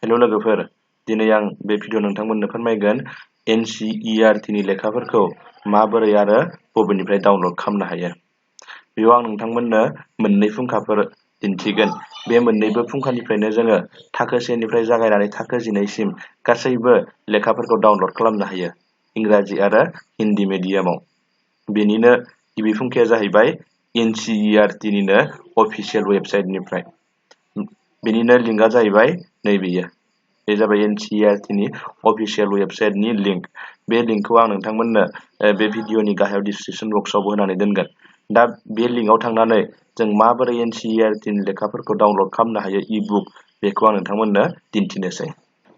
Hello लोगोफोर, दिनै आं बे भिडिअ नोंथांमोननो फोरमायगोन NCERT नि लेखाफोरखौ माबोरै आरो बबेनिफ्राय डाउनलड खालामनो हायो। बेयाव आं नोंथांमोननो मोननै फुंखाफोर दिन्थिगोन। बे मोननैबो फुंखानिफ्रायनो जोङो थाखो 1 निफ्राय जागायनानै थाखो 12 सिम गासैबो लेखाफोरखौ डाउनलड खालामनो हायो, इंराजि आरो हिन्दी मिडियामाव। बेनिनो गिबि फुंखाया जाहैबाय NCERT निनो अफिसियेल वेबसाइटनिफ्राय। बेनिनो लिंकआ जाहैबाय नैबेयो। बे जाबाय NCERT नि अफिसियेल वेबसाइटनि लिंक। बे लिंकखौ आं नोंथांमोननो बे भिडिअनि गाहायाव डिसक्रिपसन बक्सआवबो होनानै दोनगोन। दा बे लिंकआव थांनानै जों माबोरै NCERT नि लेखाफोरखौ डाउनलड खालामनो हायो इ-बुक, बेखौ आं नोंथांमोननो दिन्थिनोसै।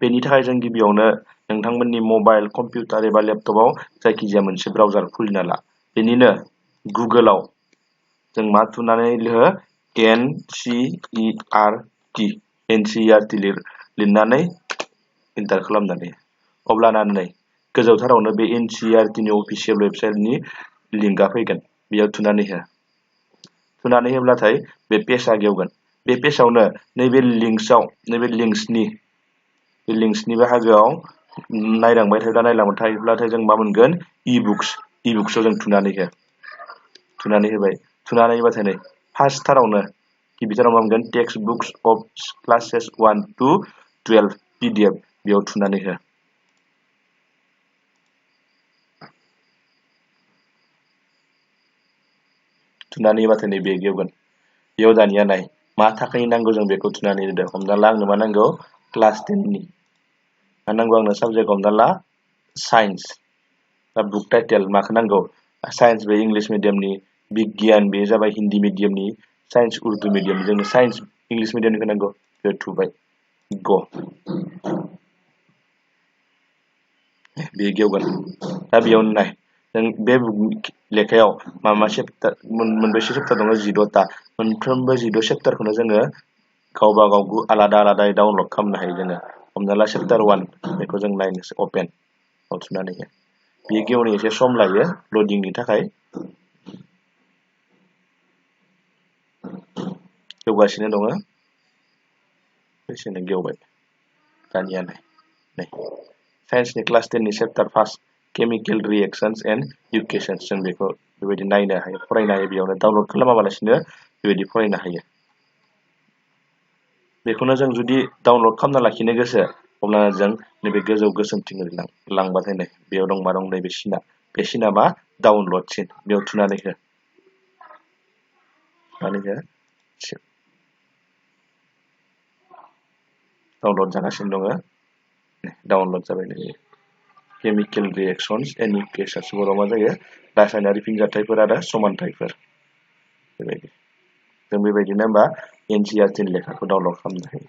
बेनि थाखाय जों गिबियावनो नोंथांमोननि मबाइल, कम्पिउटार एबा लेपटपआव जायखिजाया मोनसे ब्राउजार खुलिना ला। बेनिनो गुगोलाव जों मा थुनानै लिरो NCERT लिरनानै एन्टार खालामनानै, अब्लाना नै गोजौथारावनो बे NCERT नि अफिसियेल वेबसाइटनि लिंकआ फैगोन। बेयाव थुनानै हो। थुनानै होब्लाथाय बे पेजआ गेवगोन। बे पेजआवनो नैबे लिंक्सनि बाहागोआव नायलांबाय थायोब्लाथाय जों मा मोनगोन? इ-बुक्सआव जों थुनानै हो। थुनानै होबाय। थुनानै होबाथाय नै फार्स्टथारावनो गिबिथाराव मा मोनगोन? Text books of classes 1 to 12 PDF, बेयाव थुनानै हो। थुनानै होबाथाय नै बे गेवगोन। बेयाव दानिया नाय मा थाखोनि नांगौ जों बेखौ थुनानै होदो। हमना ला आंनो मा नांगौ? क्लास 10 नि। मा नांगौ आंनो साबजेक्ट? हमना ला साइन्स। दा बुक टाइटेल माखौ नांगौ? साइन्स बे इंलिश मिडियामनि, बिगियान बे जाबाय हिन्दी मिडियामनि, साइन्स उर्दु मिडियाम। जोंनो साइन्स इंलिश मिडियामनिखौ नांगौ। बेयाव थुबाय। ग'। बे गेवगोन। दा बेयावनो नाय जों बे लेखायाव मोनबेसे चेप्टार दङ? 16ता। मोनफ्रोमबो 16 चेप्टारखौनो जोङो गावबा गाव आलादा आलादायै डाउनलड खालामनो हायो जोङो। हमना ला चेप्टार 1, बेखौ जों नायनोसै। अपेन थुनानै हो। बेयो गेवनो एसे सम लायो लडिंनि थाखाय। गेवगासिनो दङ। दसेनो गेवबाय। दानिया नै साइन्सनि क्लास 10 नि चेप्टार 1, केमिकेल रिएक्शन्स एन्ड इकुवेशन्स, जों बेखौ बेबायदि नायनो हायो, फरायनो हायो। बेयावनो डाउनलड खालामाबालासिनो बेबायदि फरायनो हायो। बेखौनो जों जुदि डाउनलड खालामना लाखिनो गोसो, अब्लाना जों नैबे गोजौ गोसोमथिं लांबाथाय नै बेयाव दं मा दं? नैबे सिना। बे सिना मा? डाउनलड सिन। बेयाव थुनानै हो। डाउनलड जागासिनो दङ। डाउनलड जाबाय नै। केमिकेल रिएक्शन्स एन्ड इकुवेशन्स, बर'आव मा जायो? रासायनारि फिनजाथायफोर आरो समानथायफोर। बेबायदि जों बेबायदिनो होमबा NCERT नि लेखाखौ डाउनलड खालामनो हायो।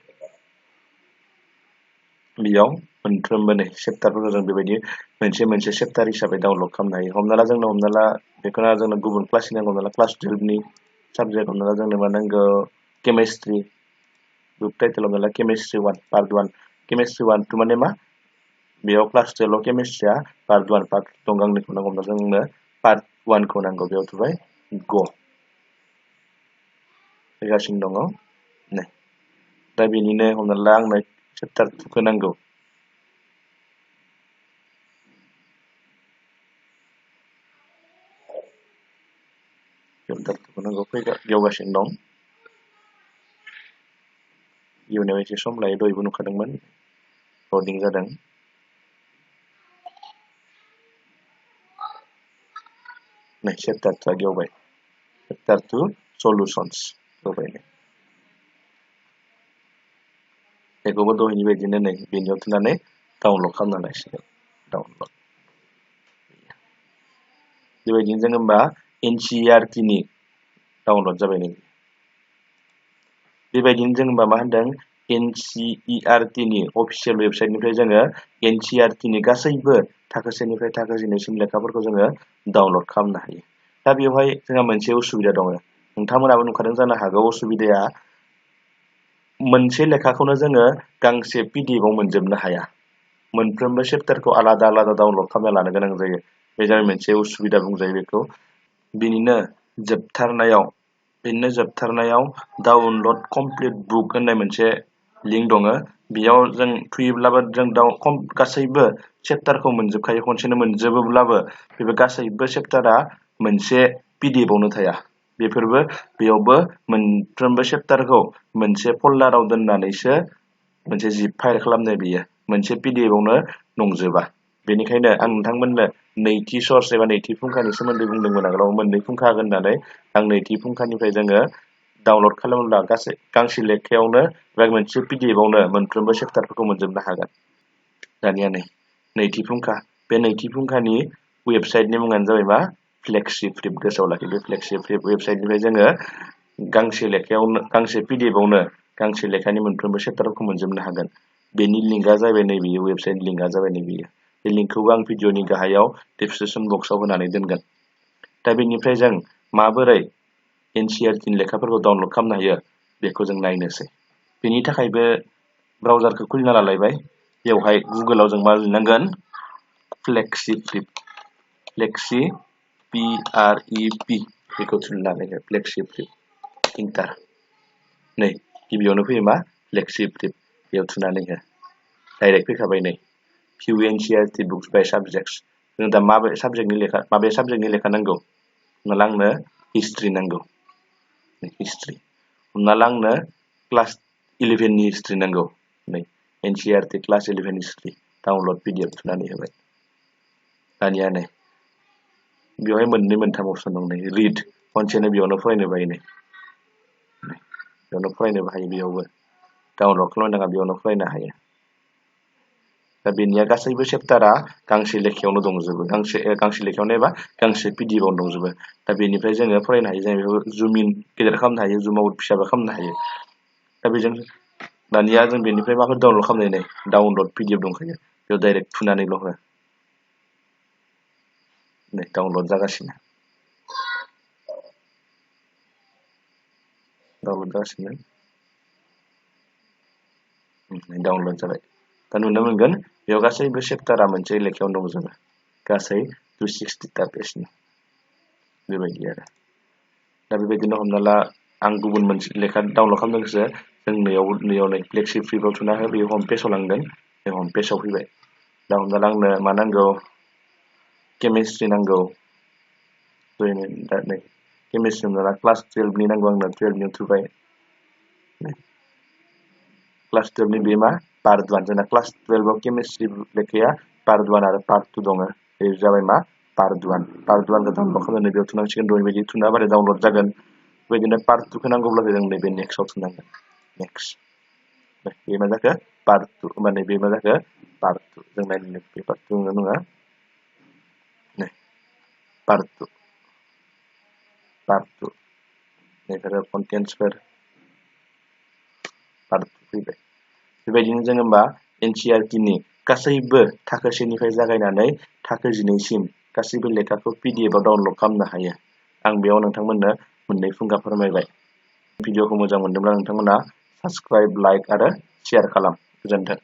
बेयाव मोनफ्रोमबो नै चेप्टारफोरखौ जों बेबायदि मोनसे मोनसे चेप्टार हिसाबै डाउनलड खालामनो हायो। हमना ला बेखौनो जोंनो गुबुन क्लासनि नांगौ। हमना ला क्लास 12 नि साबजेक्ट, हमना ला जोंनो मा नांगौ? केमेस्ट्रि। बुक टाइटेल हमना ला केमेस्ट्रि 1, पार्ट 1। केमेस्ट्रि 1 2 माने मा? बेयाव क्लास 12 केमेस्ट्रिया पार्ट 1 दं, गांनैखौ नांगौ। हमना जोंनो पार्ट 1 खौ नांगौ। बेयाव थुबाय। ग'। फैगासिनो दङ। नै दा बेनिनो हमना ला आंनो चेप्टार 2 खौ नांगौ। चेप्टार 2 खौ नांगौ। गेवगासिनो दं। गेवनायाव एसे सम लायो, दहायबो नुखादोंमोन। लडिं जादों। नै चेप्टार 2 आ गेवबाय। Chapter 2 solutions गेवबाय। बेखौबो दहायनि बायदिनो नै बेनियाव थुनानै डाउनलड खालामना लासिगोन। डाउनलड। बेबायदिनो जों होमबा NCERT नि डाउनलड जाबाय नै। बेबायदिनो जों होमबा मा होनदों? NCERT नि अफिसियेल वेबसाइटनिफ्राय जोङो NCERT नि गासैबो थाखो 1 निफ्राय थाखो 12 सिम लेखाफोरखौ जोङो डाउनलड खालामनो हायो। दा बेवहाय जोंहा मोनसे उसुबिदा दङ। नोंथांमोनाबो नुखादों जानो हागौ उसुबिदाया। मोनसे लेखाखौनो जोङो गांसे PDF आव मोनजोबनो हाया। मोनफ्रोमबो चेप्टारखौ आलादा आलादा डाउनलड खालामना लानो गोनां जायो। बे जाबाय मोनसे उसुबिदा बुंजायो बेखौ। बेनिनो जोबथारनायाव डाउनलड कमप्लिट बुक होननाय मोनसे लिंक दङ। बेयाव जों थुयोब्लाबो जों गासैबो चेप्टारखौ मोनजोबखायो खनसेनो मोनजोबोब्लाबो बेबो गासैबो चेप्टारा मोनसे PDF आवनो थाया। बेयावबो मोनफ्रोमबो चेप्टारखौ मोनसे फल्डाराव दोननानैसो मोनसे जिप फाइल खालामनाय बेयो मोनसे PDF आवनो नंजोबा। बेनिखायनो आं नोंथांमोननो नैथि सर्स एबा नैथि फुंखानि सोमोन्दै बुंदोंमोन आगोलाव मोननै फुंखा हागोन होननानै। आं नैथि फुंखानिफ्राय जोङो डाउनलड खालामोब्ला गासै गांसे लेखायावनो एबा मोनसे PDF आवनो मोनफ्रोमबो चेप्टारफोरखौ मोनजोबनो हागोन। दानिया नैथि फुंखा बे नैथि फुंखानि वेबसाइटनि मुङानो जाबाय मा फ्लेक्सिफ्लिप। गोसोआव लाखि बे फ्लेक्सिफ्लिप वेबसाइटनिफ्राय जोङो गांसे PDF आवनो गांसे लेखानि मोनफ्रोमबो चेप्टारफोरखौ मोनजोबनो हागोन। बेनि लिंकआ जाबाय नैबेयो वेबसाइट लिंकआ जाबाय नैबेयो। बे लिंकखौबो आं भिडिअनि गाहायाव डिसक्रिपसन बक्सआव होनानै दोनगोन। दा बेनिफ्राय जों माबोरै NCERT नि लेखाफोरखौ डाउनलड खालामनो हायो बेखौ जों नायनोसै। बेनि थाखायबो ब्राउजारखौ खुलिना लालायबाय। बेवहाय गुगोलाव जों मा लिरनांगोन फ्लेक्सिफ्लिप बेखौ थुनानै फ्लेक्सिफ्लिप इन्टार। गिबियावनो फैयो मा फ्लेक्सिफ्लिप बेयाव थुनानै हो डाइरेक्ट फैखाबाय भिउ NCERT बुक्स बाय साबजेक्टस। जों दा माबे साबजेक्टनि लेखा नांगौ? हमना ला आंनो हिस्ट्रि नांगौ। हिस्ट्रि हमना ला आंनो क्लास 11 नि हिस्ट्रि नांगौ। NCERT class 11 history download PDF थुनानै होबाय। दानिया बेवहाय मोननै मोनथाम अपसन दं। रिड खनसेनो बेयावनो फरायनोबो हायो। बेयावनो फरायनोबो हायो। बेयावबो डाउनलड खालामनो नाङा, बेयावनो फरायनो हायो। दा बेनिया गासैबो चेप्टारा गांसे लेखायावनो दंजोबो। गांसे लेखायावनो एबा गांसे PDF आवनो दंजोबो। दा बेनिफ्राय जोङो फरायनो हायो। जों बेखौ जुम इन गेदेर खालामनो हायो, जुम आउट फिसाबो खालामनो हायो। दा बेजों दानिया जों बेनिफ्राय माफोर डाउनलड खालामनाय डाउनलड PDF दंखायो। बेयाव डाइरेक्ट थुनानैल' हो। डाउनलड जागासिनो। डाउनलड जाबाय। दा नुनो मोनगोन बेयाव गासैबो चेप्टारा मोनसे लेखायावनो दंजोबो। गासै 260टा पेजनि बेबायदि आरो। दा बेबायदिनो हमना ला आं गुबुन मोनसे लेखा डाउनलड खालामनो गोसो। जों नैयाव फ्लेक्सिफ्लिपआव थुना हो। बेयो हम पेजाव लांगोन। बे हम पेजाव फैबाय। दा हमना ला आंनो मा नांगौ केमिस्ट्रि नांगौ। केमिस्ट्रि हमना ला क्लास 12 नि नांगौ आंनो 12 नियाव थुबाय। क्लास 12 नि बे मा पार्ट 1 जोंना क्लास 12 आव केमिस्ट्रि लेखाया पार्ट 1 आरो पार्ट 2 दङ। बे जाबाय मा पार्ट 1 खौ डाउनलड खालामनानै बेयाव थुनांसिगोन। बेबायदि थुना होबानो डाउनलड जागोन। बेबायदिनो पार्ट 2 खौ नांगौब्लाथाय जों नैबे नेक्स्टआव थुनांगोन। नेक्स्ट बे मा जाखो पार्ट 2 माने बे मा जाखो पार्ट 2। जों नायनो बे पार्ट 2 नङा पार्ट 2 बेफोरो कन्टेन्टसफोर पार्ट 2 फैबाय। बेबायदिनो जों होमबा NCERT नि गासैबो थाखो 1 निफ्राय जागायनानै थाखो 12 सिम गासैबो लेखाखौ PDF आव डाउनलड खालामनो हायो। आं बेयाव नोंथांमोननो मोननै फुंखा फोरमायबाय। भिडिअखौ मोजां मोनदोंब्ला नोंथांमोना साबस्क्राइब, लाइक आरो शेयार खालाम। गोजोन्थों।